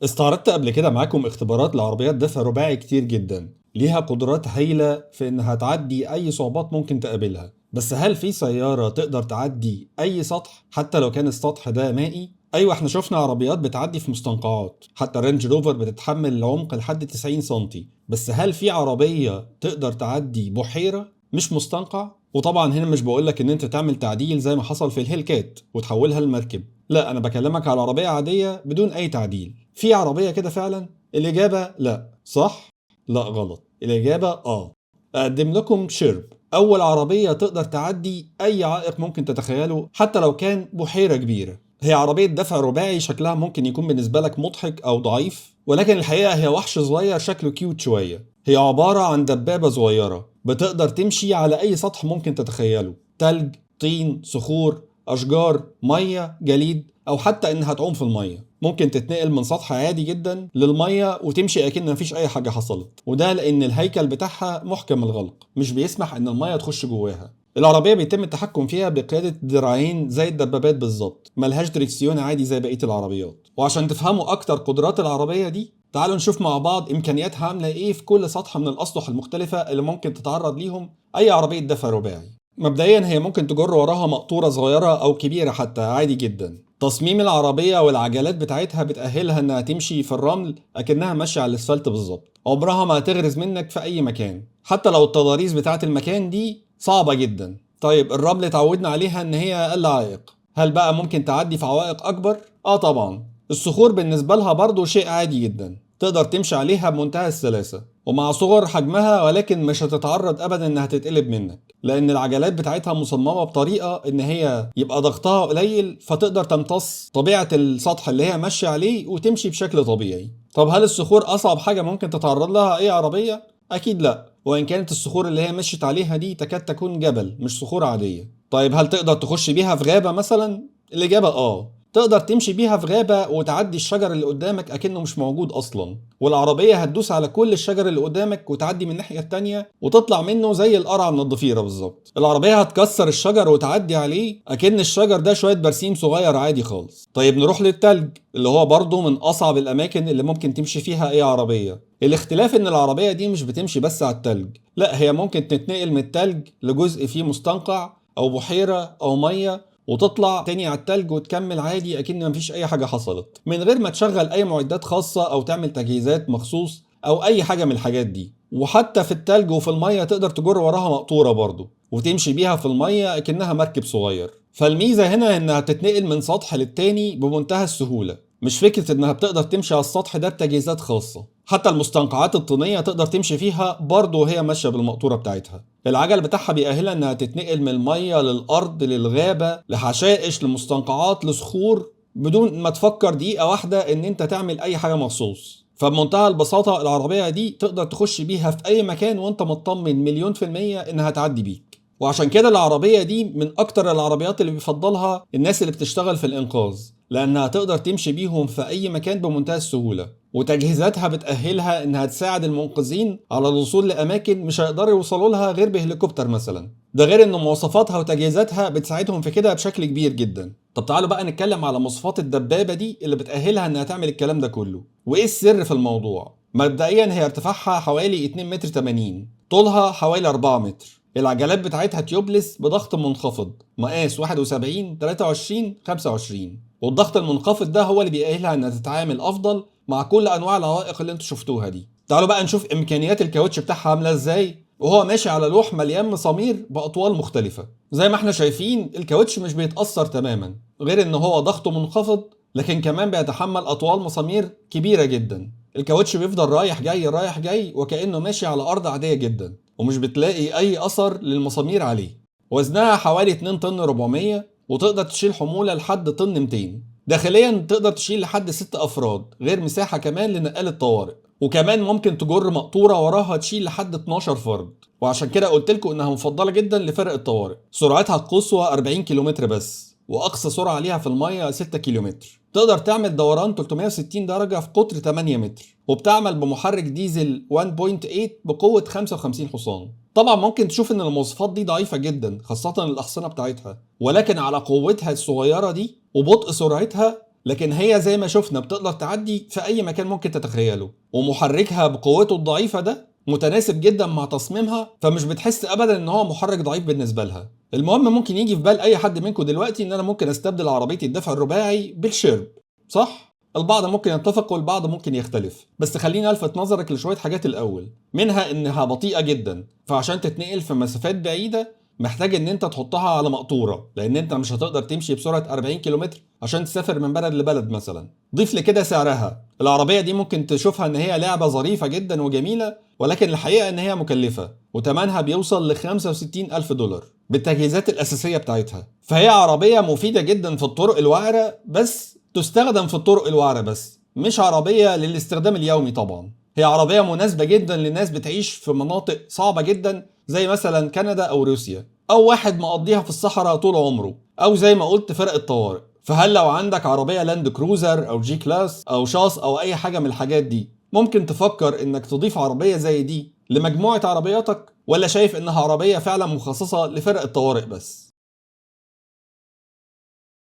استعرضت قبل كده معاكم اختبارات لعربيات دفع رباعي كتير جدا، ليها قدرات هايلة في انها تعدي اي صعوبات ممكن تقابلها. بس هل في سيارة تقدر تعدي اي سطح حتى لو كان السطح ده مائي؟ ايوه، احنا شفنا عربيات بتعدي في مستنقعات، حتى الرينج روفر بتتحمل العمق لحد 90 سنتي. بس هل في عربية تقدر تعدي بحيرة مش مستنقع؟ وطبعا هنا مش بقولك ان انت تعمل تعديل زي ما حصل في الهيلكات وتحولها لمركب، لا، انا بكلمك على عربية عادية بدون اي تعديل. في عربية كده فعلا؟ الإجابة لا. صح؟ لا غلط، الإجابة آه. أقدم لكم شيرب، أول عربية تقدر تعدي أي عائق ممكن تتخيله حتى لو كان بحيرة كبيرة. هي عربية دفع رباعي شكلها ممكن يكون بالنسبة لك مضحك أو ضعيف، ولكن الحقيقة هي وحش صغير شكله cute شوية. هي عبارة عن دبابة صغيرة بتقدر تمشي على أي سطح ممكن تتخيله، تلج، طين، صخور، أشجار، مية، جليد، أو حتى إنها تعوم في المية. ممكن تتنقل من سطح عادي جدا للمية وتمشي أكن مفيش أي حاجة حصلت، وده لأن الهيكل بتاعها محكم الغلق، مش بيسمح إن المية تخش جواها. العربية بيتم التحكم فيها بقيادة دراعين زي الدبابات بالظبط، ملهاش دريكسيون عادي زي بقية العربيات. وعشان تفهموا أكتر قدرات العربية دي، تعالوا نشوف مع بعض إمكانياتها عاملة إيه في كل سطح من الأسطح المختلفة اللي ممكن تتعرض ليهم أي عربية دفع رباعي. مبدئيا هي ممكن تجر وراها مقطورة صغيرة أو كبيرة حتى عادي جدا. تصميم العربية والعجلات بتاعتها بتأهلها إنها تمشي في الرمل أكنها ماشية على الأسفلت بالظبط، عمرها ما هتغرز منك في أي مكان حتى لو التضاريس بتاعت المكان دي صعبة جدا. طيب الرمل اتعودنا عليها إن هي أقل عائق، هل بقى ممكن تعدي في عوائق أكبر؟ آه طبعا. الصخور بالنسبة لها برضو شيء عادي جدا، تقدر تمشي عليها بمنتهى السلاسة ومع صغر حجمها، ولكن مش هتتعرض ابدا انها تتقلب منك، لان العجلات بتاعتها مصممة بطريقة ان هي يبقى ضغطها قليل، فتقدر تمتص طبيعة السطح اللي هي ماشية عليه وتمشي بشكل طبيعي. طب هل الصخور اصعب حاجة ممكن تتعرض لها اي عربية؟ اكيد لا، وان كانت الصخور اللي هي مشيت عليها دي تكاد تكون جبل مش صخور عادية. طيب هل تقدر تخش بيها في غابة مثلا؟ الاجابة اه، تقدر تمشي بيها في غابة وتعدي الشجر اللي قدامك أكنه مش موجود أصلا، والعربية هتدوس على كل الشجر اللي قدامك وتعدي من الناحية التانية وتطلع منه زي القرعة من الضفيرة بالظبط. العربية هتكسر الشجر وتعدي عليه أكن الشجر ده شوية برسيم صغير عادي خالص. طيب نروح للتلج اللي هو برضه من أصعب الأماكن اللي ممكن تمشي فيها أي عربية. الاختلاف إن العربية دي مش بتمشي بس على التلج، لا، هي ممكن تتنقل من التلج لجزء فيه مستنقع أو بحيرة أو مية وتطلع تاني على التلج وتكمل عادي اكن مفيش اي حاجة حصلت، من غير ما تشغل اي معدات خاصة او تعمل تجهيزات مخصوص او اي حاجة من الحاجات دي. وحتى في التلج وفي المية تقدر تجر وراها مقطوره برضو وتمشي بيها في المية اكنها مركب صغير. فالميزه هنا انها تتنقل من سطح للتاني بمنتهى السهولة، مش فكرة انها بتقدر تمشي على السطح ده بتجهيزات خاصة. حتى المستنقعات الطينيه تقدر تمشي فيها برضه وهي ماشية بالمقطوره بتاعتها. العجل بتاعها بيأهلها انها تتنقل من المية للارض للغابه لحشائش لمستنقعات لصخور بدون ما تفكر دقيقة واحدة ان انت تعمل اي حاجة مخصوص. فبمنتهى البساطة العربية دي تقدر تخش بيها في اي مكان وانت مطمن 1,000,000% انها تعدي بيك. وعشان كده العربية دي من اكتر العربيات اللي بيفضلها الناس اللي بتشتغل في الانقاذ، لانها تقدر تمشي بيهم في اي مكان بمنتهى السهولة، وتجهيزاتها بتأهلها انها تساعد المنقذين على الوصول لاماكن مش هيقدروا يوصلوا لها غير بهليكوبتر مثلا. ده غير ان مواصفاتها وتجهيزاتها بتساعدهم في كده بشكل كبير جدا. طب تعالوا بقى نتكلم على مواصفات الدبابة دي اللي بتأهلها انها تعمل الكلام ده كله، وايه السر في الموضوع. مبدئيا هي ارتفاعها حوالي 2 متر 80، طولها حوالي 4 متر. العجلات بتاعتها tubeless بضغط منخفض مقاس 71 23 25، والضغط المنخفض ده هو اللي بيأهلها انها تتعامل افضل مع كل انواع العوائق اللي انتوا شفتوها دي. تعالوا بقى نشوف امكانيات الكاوتش بتاعها عامله ازاي وهو ماشي على لوح مليان مسامير باطوال مختلفة. زي ما احنا شايفين الكاوتش مش بيتاثر تماما، غير ان هو ضغطه منخفض لكن كمان بيتحمل اطوال مسامير كبيرة جدا. الكاوتش بيفضل رايح جاي رايح جاي وكانه ماشي على ارض عادية جدا، ومش بتلاقي اي اثر للمسامير عليه. وزنها حوالي 2 طن 400، وتقدر تشيل حمولة لحد طن 200. داخليا تقدر تشيل لحد 6 افراد، غير مساحة كمان لنقال الطوارئ، وكمان ممكن تجر مقطوره وراها تشيل لحد 12 فرد. وعشان كده قلت لكم انها مفضلة جدا لفرق الطوارئ. سرعتها القصوى 40 كيلومتر بس، واقصى سرعة ليها في المية 6 كيلومتر. تقدر تعمل دوران 360 درجه في قطر 8 متر، وبتعمل بمحرك ديزل 1.8 بقوة 55 حصان. طبعا ممكن تشوف ان المواصفات دي ضعيفة جدا، خاصة الاحصنه بتاعتها، ولكن على قوتها الصغيرة دي وبطء سرعتها لكن هي زي ما شفنا بتقدر تعدي في اي مكان ممكن تتخيله، ومحركها بقوته الضعيفة ده متناسب جدا مع تصميمها، فمش بتحس ابدا ان هو محرك ضعيف بالنسبة لها. المهم ممكن يجي في بال اي حد منكم دلوقتي ان انا ممكن استبدل عربيتي الدفع الرباعي بالشيرب، صح؟ البعض ممكن يتفق والبعض ممكن يختلف، بس خليني الفت نظرك لشويه حاجات الاول. منها انها بطيئه جدا، فعشان تتنقل في مسافات بعيدة محتاج ان انت تحطها على مقطوره، لان انت مش هتقدر تمشي بسرعة 40 كيلومتر عشان تسافر من بلد لبلد مثلا. ضيف لكده سعرها، العربية دي ممكن تشوفها ان هي لعبه ظريفة جدا وجميلة، ولكن الحقيقة ان هي مكلفة، وتمنها بيوصل ل 65 الف دولار بالتجهيزات الاساسية بتاعتها. فهي عربية مفيدة جدا في الطرق الوعره، بس تستخدم في الطرق الوعره بس، مش عربية للاستخدام اليومي طبعا. هي عربية مناسبة جدا لناس بتعيش في مناطق صعبة جدا زي مثلا كندا او روسيا، او واحد مقضيها في الصحراء طول عمره، او زي ما قلت فرق الطوارئ. فهل لو عندك عربية لاند كروزر او جي كلاس او شاص او اي حاجة من الحاجات دي، ممكن تفكر انك تضيف عربية زي دي لمجموعة عربياتك، ولا شايف انها عربية فعلا مخصصة لفرق الطوارئ بس؟